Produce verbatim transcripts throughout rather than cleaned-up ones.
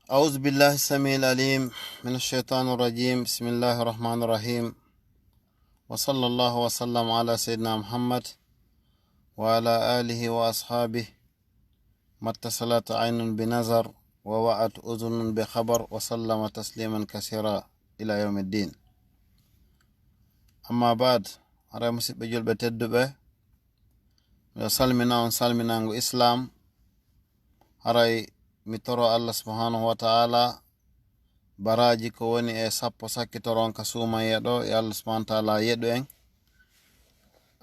أعوذ بالله السميع العليم من الشيطان الرجيم. بسم الله الرحمن الرحيم. وصلى الله وسلم على سيدنا محمد وعلى آله وأصحابه. ما اتصلت عين بنظر ووعت أذن بخبر وسلم تسليما كثيرا إلى يوم الدين. أما بعد. Haray musidɓe julɓe tedduɓe, miɗo salmina on salminaango Islaam. Haray mi toro Allah subhanahu wa ta'ala baraaji ko woni e sappo sakkitoron ka suumayee ɗo, yo Allah subhanahu wa ta'ala yeɗu en.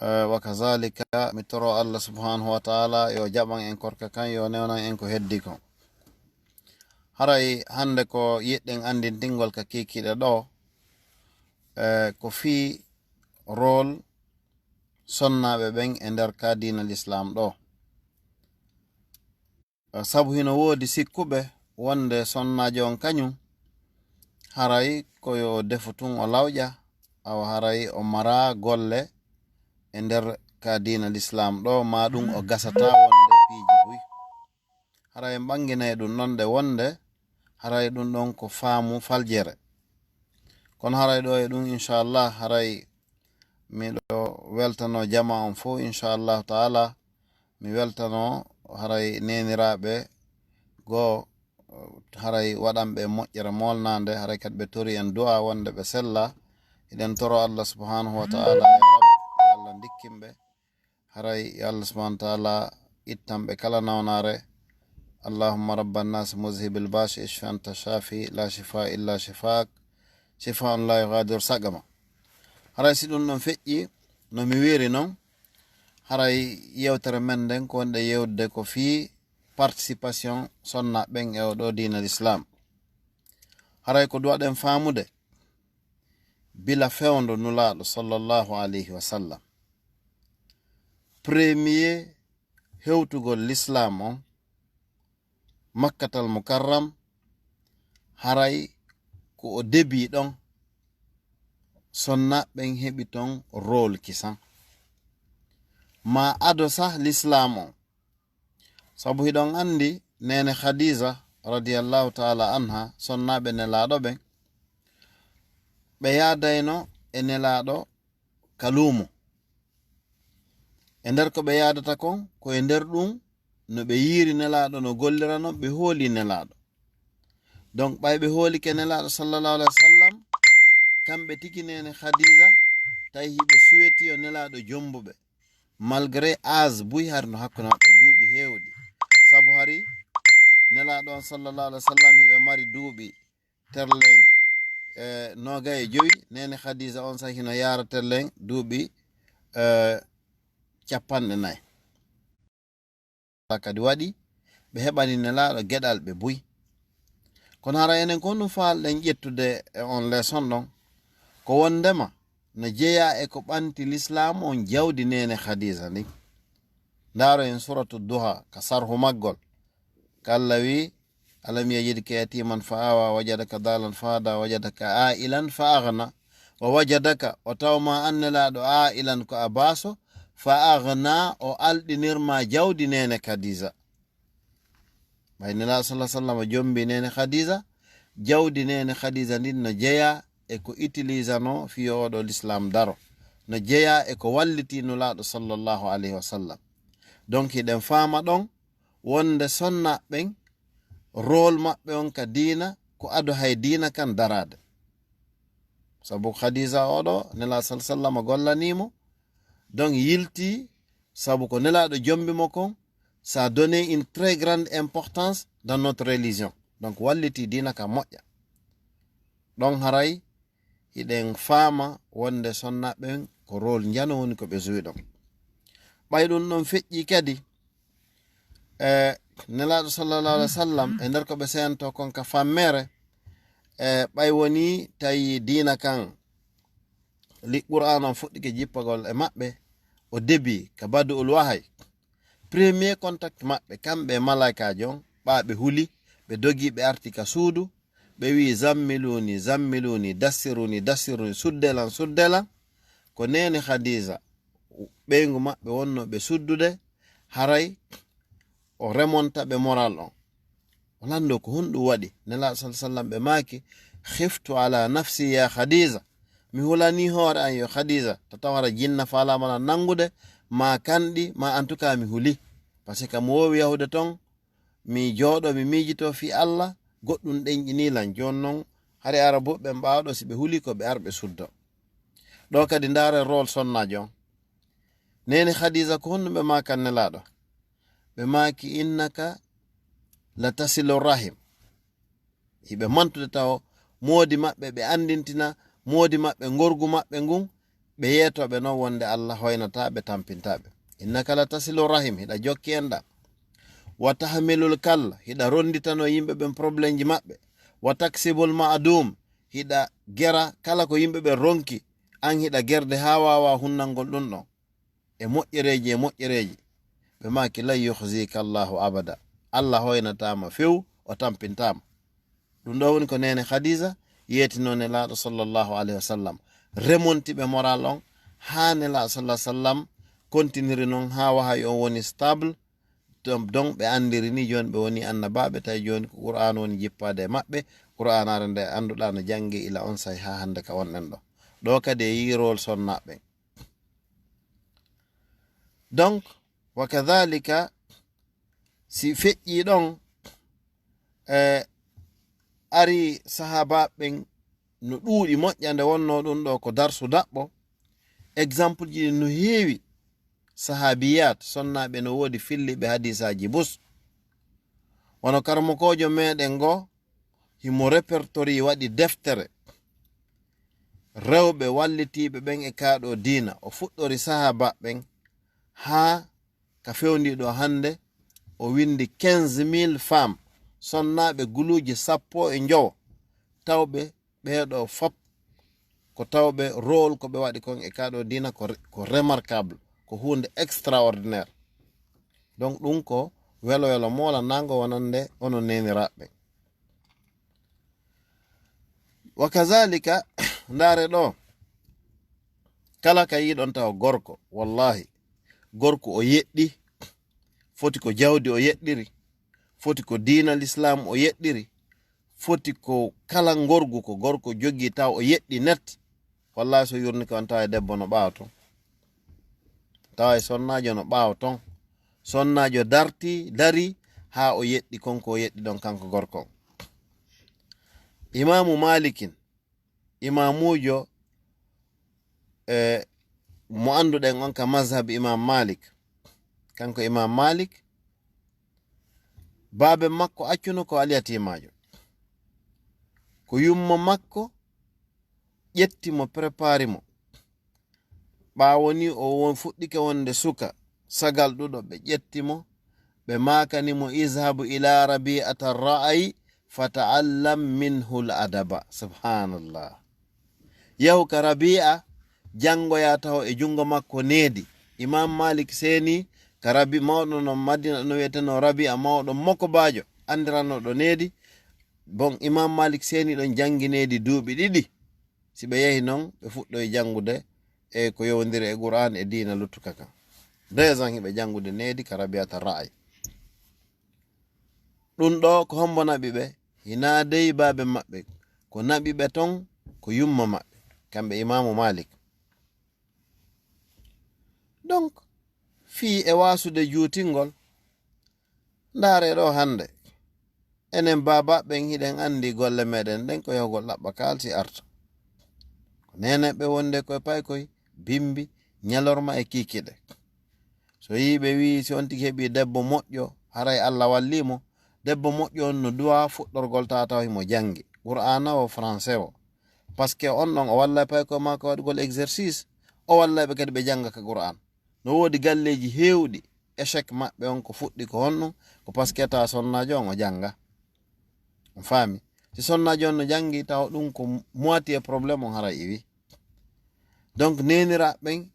Eh, wa kazalika, mi toro Allah subhanahu wa ta'ala yo jaɓan en korka kan, yo newnan en ko heddi kon. Haray hannde ko yiɗɗen anndintingol ka kiikiiɗe ɗo, eh, ko fii rôle sonnaaɓe ɓen e nder ka diina Lislaam ɗo. Eh, sabu hino woodi sikkuɓe wonde sonnaajo on kañum, haray ko yo defu tun o lawƴa, awa haray o maraa golle e nder ka diina Lislaam ɗo, maa ɗum o gasataa wonde piiji buy. Haray en ɓannginay ɗum non de wonde haray ɗum ɗon ko faamu faljere. Kono haray ɗo e ɗum, inchallah, haray miɗo weltano jama on fof, inchallahu ta'ala. Mi weltano haray neeniraaɓe goo, haray waɗanɓe moƴƴere moolnaande, haray kadi ɓe tori en du'a wonde ɓe sella. Hiɗen toro Allah subhanahu wa ta'ala, ya Rabbi, yo Allah ndikkin ɓe. Haray yo Allah subhanahu wa ta'ala ittan ɓe kala nawnaare. اللهم رب الناس مذهب البأس اشف أنت الشافي لا شفاء إلا شفاءك شفاء لا يغادر سقما. Haray si ɗum ɗon feƴƴi, no mi wiiri non, haray yewtere men nden ko wonde yewtude ko fii participation sonnaaɓe ɓen e oo ɗoo diina Lislaam. Haray ko duwaɗen faamude, bila fewndo Nulaaɗo sallallahu alayhi wa sallam, premier hewtugol Lislaam on Makkatal Mukarram, haray ko o debii ɗon, sonnaaɓe ɓen heɓi ton rôle kisan. Maa ado sah Lislaam on. Sabu hiɗon anndi neene Khadija radiyallahu ta'ala anha, sonnaaɓe Nelaaɗo ɓen, ɓe yaadayno e Nelaaɗo ka luumo. E nder ko ɓe yaadata kon, ko e nder ɗum no ɓe yiiri Nelaaɗo, no gollira non, ɓe hooli Nelaaɗo. Donc, ɓay ɓe hoolike Nelaaɗo sallallahu alayhi wa sallam, kamɓe tigi neene Khadija, tawi hiɓe suweti yo Nelaaɗo jombu ɓe. Malgré âge buy hari no hakkunde maɓɓe duuɓi heewɗi. Sabu hari Nelaaɗo on sallallahu alayhi wa sallam hiɓe mari duuɓi terlen, eh, noogay e jowi, neene Khadija on saahi no yaara terlen duuɓi, eh, capanɗe nayi. Kadi waɗi ɓe heɓani Nelaaɗo geɗal ɓe buy. Kono hara enen ko honɗum faalɗen ƴettude e on leçon ɗon? Ko wondema no jeyaa e ko ɓanti Lislaam on jawdi neene Khadija ndin. Ndaaro en Suratu Duha ka sarhu maggol. Ka Allah wi, "Alam yajidka yatiman fa awa, wajadaka dalan fa hada, wajadaka ailan fa aghna." O wajadaka, o tawma an Nelaaɗo ailan ko a baaso, fa aghna, o alɗinirma jawdi neene Khadija. Ɓay Nelaaɗo sallallahu alayhi wa sallam jombi neene Khadija, jawdi neene Khadija ndin no jeyaa e ko utilisano fii oo ɗoo Lislaam daro. No jeyaa e ko walliti Nulaaɗo sallallahu alayhi wa sallam. Donc, hiɗen faama ɗon wonde sonnaaɓe ɓen, rôle maɓɓe on ka diina, ko ado hay diina kan daraade. Sabu Khadija oo ɗoo, Nelaaɗo sallallahu alayhi wa sallam gollanii mo, donc yilti, sabu ko Nelaaɗo jombi mo kon, ça a donné une très grande importance dans notre religion. Donc, walliti diina ka moƴƴa. Ɗon haray hiɗen faama wonde sonnaaɓe ɓen ko rôle njano woni ko ɓe joué ɗon. Ɓay ɗum ɗon feƴƴi kadi, e Nelaaɗo sallallahu alayhi wa sallam, e nder ko ɓe seyanto kon ka fammere, e ɓay woni tawi diina kan, li Qur'aan on fuɗɗike jippagol e maɓɓe, au début, ka badu'ul wahay. Premier contact maɓɓe, kamɓe e malaykaajo on, ɓaa ɓe huli, ɓe dogi, ɓe arti ka suudu, ɓe wi'i, "Zammiluni, zammiluni, dassiruni, dassiruni, suddelan, suddelan." Ko neene Khadija, ɓeyngu maɓɓe wonno ɓe suddude, haray o remonta ɓe moral on. O lanndo ko honɗum waɗi. Nelaaɗo sallallahu alaihi wasallam ɓe maaki, "Khiftu ala nafsi ya Khadija." Mi hulani hoore an yo Khadija, to tawara jinna faalama lan nanngude, ma kanɗi, ma en tout cas mi huli. Parce que mo wowi yahude ton, mi jooɗo, mi miijito fii Allah, goɗɗum ɗenƴini lan. Jooni non, hari Arabuɓe ɓen ɓaaɗo, si ɓe huli ko ɓe ar ɓe suddo. Ɗo kadi ndaare rôle sonnaajo on. Neene Khadija ko honɗum ɓe maakan Nelaaɗo? Ɓe maaki, "Innaka la tasilu rahim." Hiɓe mantude tawo moodi maɓɓe, ɓe anndintina moodi maɓɓe ngorgu maɓɓe ngun, ɓe yeetooɓe non wonde Allah hoynataa ɓe, tampintaa ɓe. "Innaka la tasilu rahim", hiɗa jokki enɗam. "Wa tahmilul kal", hiɗa ronnditano yimɓe ɓen problèmeji maɓɓe. "Wa taksibul ma'dum", hiɗa gera kala ko yimɓe ɓen ronki, an hiɗa gerde haa waawa hunnangol ɗum ɗon. E moƴƴereeji, e moƴƴereeji. Ɓe maaki, "Lan yukhzika Allahu abada." Allah hoynataama few, o tampintaama. Ɗum ɗo woni ko neene Khadija yeetino Nelaaɗo sallallahu alaihi wasallam. Remonti ɓe moral on, haa Nelaaɗo sallallahu alaihi wasallam kontiniri non haa wahayi on woni stable. Ɗum ɗon ɓe anndiri ni jooni ɓe woni annabaaɓe, tawi jooni ko Qur'aan woni jippaade e maɓɓe. Qur'aanaare nde annduɗaa no jannge ila on saa'i haa hannde ka wonɗen ɗo. Ɗo kadi e yii rôle sonnaaɓe ɓen. Donc, wa kadhalika, si feƴƴii ɗon, e ari sahaabaaɓe ɓen no ɗuuɗi moƴƴa nde wonnoo ɗum ɗo ko darsu daɓɓo. Exemple ji ɗin no heewi. Sahaabiyat, sonnaaɓe no woodi filliiɓe hadiisaaji bus. Wano karamokoojo meɗen ngo, himo répertorié waɗi deftere rewɓe wallitiiɓe ɓen e kaa ɗo diina. O fuɗɗori sahaaba ɓen haa ka fewndii ɗo hannde, o winndi quinze mille femmes, sonnaaɓe guluuji sappo e njowo, tawɓe ɓee ɗo fop ko tawɓe rôle ko ɓe waɗi kon e kaa ɗo diina ko re-, ko remarquable, ko huunde extraordinaire. Donc ɗum ko welo welo moola nango wonande onon neeniraaɓe. Wa kazalika, ndaare ɗo, kala ka yiɗon tawa gorko, wallahi, gorko o yeɗɗi, foti ko jawdi o yeɗɗiri, foti ko diina l'islam o yeɗɗiri, foti ko kala ngorgu ko gorko jogii taw o yeɗɗi net. Wallahi so yurni ko on tawa e debbo no ɓaawo ton. Tawa e sonnaajo no ɓaawo ton. Sonnaajo darti, dari haa o yeɗɗi kon ko o yeɗɗi ɗon kanko gorko on. Imaamu Malikin, imaamuujo, e, mo annduɗen on ka mazhab Imam Malik. Kanko Imam Malik, baaben makko accuno ko alyatiimaajo. Ko yumma makko ƴetti mo, prépari mo. Ɓaawo ni o won-, fuɗɗike wonde suka, sagal ɗuɗo ɓe ƴetti mo, ɓe maakani mo, "Izhabu ila Rabi'ata Ra'ayi fata'allam minhu al-adaba." Subhanallah. Yahu ka Rabi'a, janngoya taho e junngo makko needi. Imam Malik seeni ka Rabi-, mawɗo no Madina no wi'eteno Rabi'a, mawɗo mokobaajo, anndiranoɗo needi. Bon, Imam Malik seeni ɗon janngi needi duuɓi ɗiɗi. Si ɓe yehi non, ɓe fuɗɗoyi janngude e ko yowndiri e Qur'an e diina luttuka kan. Deux ans hiɓe janngude needi ka Rabi'ata Ra'ay. Ɗum ɗo ko hombo naɓi ɓe? Hinaa dey baabe maɓɓe. Ko naɓi ɓe ton ko yumma maɓɓe, kamɓe Imaamu Malik. Donc, fii e waasude juutingol, ndaare ɗo hannde. Enen baabaaɓe ɓen hiɗen anndi golle meɗen ɗen ko yahugol ɗaɓɓa kaalsi arta. Ko neeneeɓe wonde koye paykoy, bimbi, ñalorma e kiikiɗe. So yii ɓe wii si on tigi heɓii debbo moƴƴo, haray Alla wallii mo. Debbo moƴƴo on no duwaa fuɗɗorgol tawa tawa himo janngi. Qur'aana o, français o. Parce que on ɗon o wallay paykoy maako waɗugol exercice, o wallay ɓe kadi ɓe jannga ka Qur'an. No woodi galleeji heewɗi, échec maɓɓe on ko fuɗɗi ko honɗum? Ko parce que tawa sonnaajo on o jannga. On faami? Si sonnaajo on no janngi, tawa ɗum ko moitié problème on haray iwi. Donc, neeniraaɓe ɓen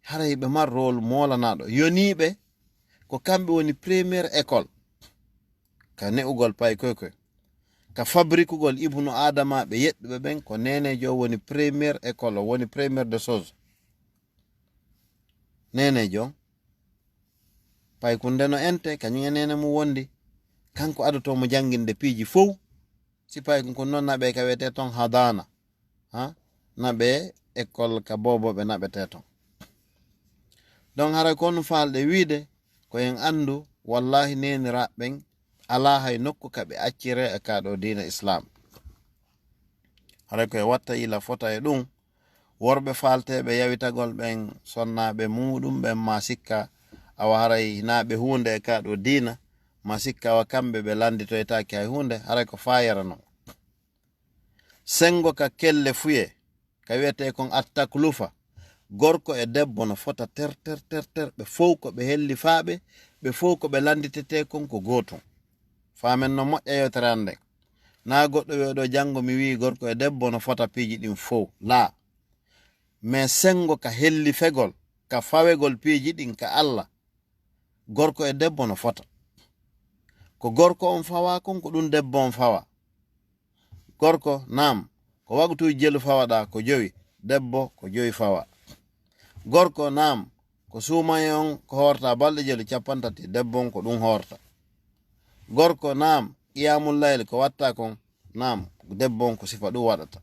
haray ɓe mar rôle moolanaaɗo. Yoniiɓe, ko kamɓe woni première école ka ne'ugol paykoy koy. Ka fabrikugol ibnu Adama ɓe yeɗɗuɓe ɓen, ko neeneejo woni première école, o woni première de chose. Neeneejo, paykunde no ente, kañum e neene mum wondi. Kanko adotoo mo jannginde piiji fow. Sipaaji kon noon naɓe ka wiyetee toon hadana. Ha? Naɓe école ka boobooɓe naɓetee toon. Donc haray ko on faalɗe wiide ko en anndu, wallahi neeniraaɓe ɓen alaa hay nokku ka ɓe acciree e kaa ɗoo diina Islam. Haray ko e watta yila fota e ɗum, worɓe faalteeɓe yawitagol ɓen sonnaaɓe muuɗum ɓen ma sikka awa haray hinaa ɓe huunde e kaa ɗoo diina, ma sikka awa kamɓe ɓe lannditoytaake hay huunde, haray ko faayere non. Senngo ka kelle fuye, ka wiyetee kon attaklufa, gorko e debbo no fota ter, ter, ter, ter, ɓe fow ko ɓe hellifaaɓe, ɓe fow ko ɓe lannditetee kon ko gootum. Faamen no moƴƴa yewtere an nden. Naa goɗɗo wi'o ɗoo janngo mi wi'i gorko e debbo no fota piiji ɗin fow. Laa. Mais senngo ka hellifegol, ka fawegol piiji ɗin ka Alla, gorko e debbo no fota. Ko gorko on fawa kon, ko ɗum debbo on fawa. Gorko, naam, ko waktuuji jelu fawaɗaa, ko jowi. Debbo, ko jowi fawa. Gorko, naam, ko suumaye on ko hoorta balɗe jelu cappanɗe tati, debbo on ko ɗum hoorta. Gorko, naam, qiyamul layl ko watta kon, naam, debbo on ko sifa ɗum waɗata.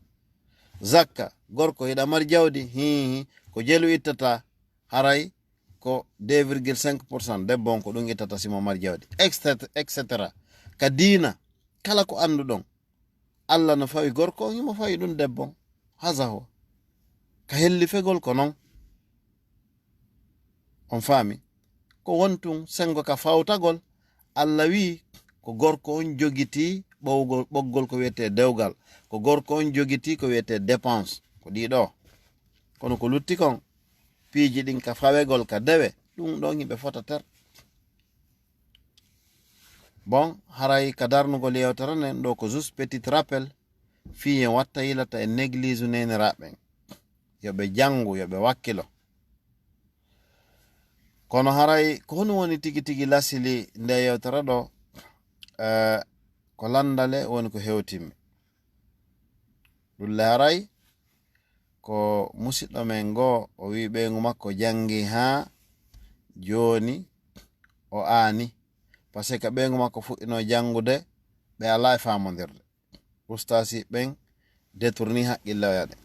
Zakka, gorko hiɗa mari jawdi, hihi, ko jelu ittata, haray ko deux virgule cinq pour cent debbo on ko ɗum ittata simo mari jawdi, et cetera, et cetera. Ka diina, kala ko annduɗon, Alla no fawi gorko on, himo fawi ɗum debbo on. Haza huwa. Ka hellifegol ko non. On faami? Ko won tun senngo ka fawtagol, Alla wi'i ko gorko on jogitii ɓowgol, ɓoggol ko wiyetee dewgal. Ko gorko on jogitii ko wiyetee dépense. Ko ɗii ɗoo. Kono ko lutti kon, piiji ɗin ka fawegol ka dewe, ɗum ɗon hiɓe fota ter. Bon, haray ka darnugol yewtere nden ɗoo ko juste petit rappel, fii en watta yilata e néglige neeniraaɓe ɓen. Yo ɓe janngu, yo ɓe wakkilo. Kono haray ko honum woni tigi tigi lasili nde yewtere ɗoo? Eh, ko lanndale woni ko hewtimi. Ɗum le haray ko musiɗɗo men ngoo, o wi'i ɓeyngu makko janngi haa jooni o aani. Parce que ɓeyngu makko fuɗɗinoo janngude, ɓe alaa e faamondirde. Ustaasi ɓen détourni haqqille oya ɗe.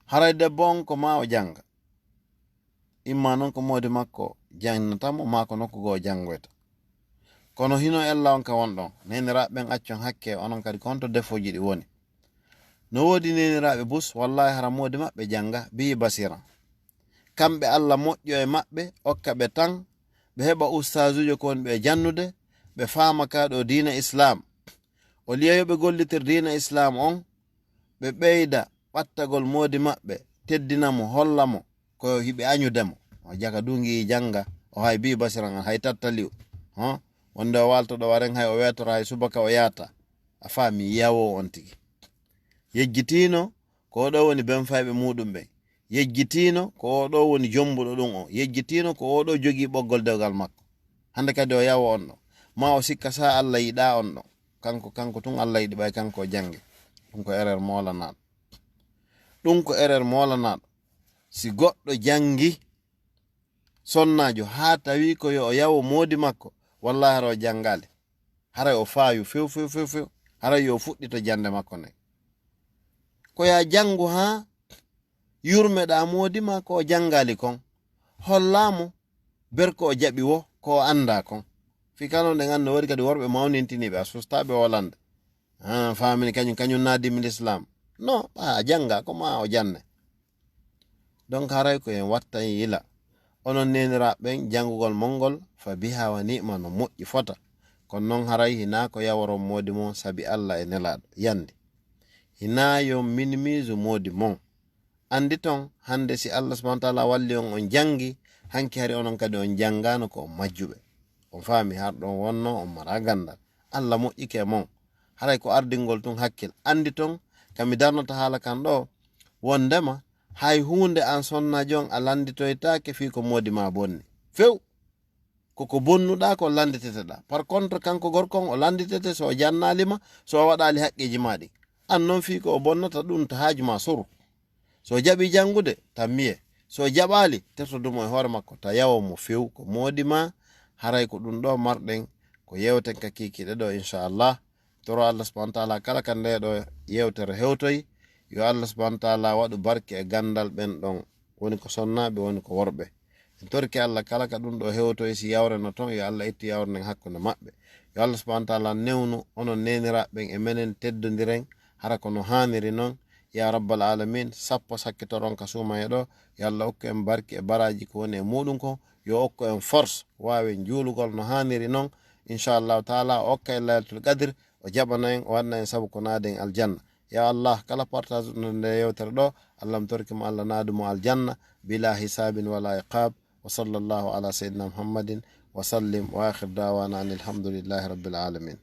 Haray debbo on ko maa o jannga. Imma non ko moodi makko janginata mo, maa ko nokku goo o janngoyta. Kono hino ella on ka won ɗon. Neeniraaɓe ɓen accon hakke, onon kadi ko honto defooji ɗi woni. No woodi neeniraaɓe bus, wallahi hara moodi maɓɓe jannga, biyi basira. Kamɓe Alla moƴƴo e maɓɓe, okka ɓe tan, ɓe heɓa ustaazuujo ko woni ɓe jannude, ɓe faama ka ɗo diina Islaam. O liya yo ɓe gollitir diina Islaam on, ɓe ɓeyda ɓattagol moodi maɓɓe, teddina mo, holla mo, ko hiɓe añude mo. O jaka dungi jannga, o hay bi basiran, hay tattaliw. Hon? Wonde o waalto ɗo waren hay o weetora hay subaka o yaata. A faami yawo on tigi. Yejjitiino, ko oɗo woni ben fayɓe muuɗum ɓen. Yejjitiino, ko oɗo woni jombuɗo ɗum o. Yejjitiino, ko oɗo jogii ɓoggol dewgal makko. Hannde kadi o yawo on ɗo. Ma o sikka sa Allah yiɗa on ɗo. Kanko, kanko tun Allah yiɗi ɓay kanko o janngi. Ɗum ko erreur moolanaaɗo. Ɗum ko erreur moolanaaɗo. Si goɗɗo janngi sonnaajo haa tawi ko yo o yawo moodi makko, wallahi hara o janngaali. Haray o faayu few, few, few, few. Haray yo o fuɗɗito jannde makko nde. Ko ya janngu haa yurmeɗaa moodi ma ko o janngaali kon. Hollaa mo ber ko o jaɓi wo, ko o anndaa kon. Fii kala on ɗen anndi woodi kadi worɓe mawnintiniiɓe, a sustaaɓe wolande. Ah, faamini kañum, kañum naadimi l'islam. Non, a jannga ko ma o janne. Donc haray ko en watta en yila. Onon neeniraaɓe ɓen, janngugol mon ngol, fa biha wa ni'ma, no moƴƴi fota. Kono non haray hinaa ko yaworon moodi mon sabi Allah e nelaaɗo. Yandi. Hinaa yo minimiisu moodi mon. Anndi ton, hannde si Allah subhanahu wa ta'ala walli on, on janngi, hanki hari onon kadi on janngaano ko on majjuɓe. On faami har ɗon wonno, on mara ganndal. Allah moƴƴike mon. Haray ko ardingol tun hakkil. Anndi ton, ka mi darnata haala kan ɗo, wondema hay huunde an sonnaajo on a lannditoytaake fii ko moodi ma bonni. Few! Koko bonnuɗaa ko lannditeteɗaa. Par contre, kanko gorko on o lannditete so o jannaali ma, so o waɗaali haqqeeji ma ɗin. An non fii ko o bonnata ɗun ta haaju ma soru. So o jaɓii janngude, ta miye. So o jaɓaali, terto dumo e hoore makko, ta yawo mo few ko moodi ma, Haray ko ɗum ɗo marɗen ko yewten ka kiikiiɗe ɗo, inchallah. Toro Allah subhanahu wa taala kala ka nde ɗo yewtere hewtoy, yo Allah subhanahu wa taala waɗu barke e gandal ɓen ɗon, woni ko sonnaaɓe, woni ko worɓe. En torki Allah kala ka ɗum ɗo hewtoy, si yawre no toon, yo Allah ittu yawre nden hakkunde maɓɓe. Yo Allah subhanahu wa taala newnu onon neeniraaɓe ɓen e menen, teddondiren hara ko no haaniri non. Ya rabbal alamin, sappo sakkitoron ka suumaye ɗo, yo Allah okku en barke e baraaji ko woni e muɗum kon, yo okku en force waawen juulugol no haaniri non. Inchallahu taala o okka en laylatul qadir, o jaɓana en, o waɗna en sabu ko naade en aljanna. Ya Allah, kala partage ɗum nde yewtere ɗo, Allah mi torki mo, Allah naadu mo aljanna bila hisabin wala iqab. Wa sallallahu ala sayyidina Muhammadin wa sallim, wa akhir dawana anil hamdulillahi rabbil alamin.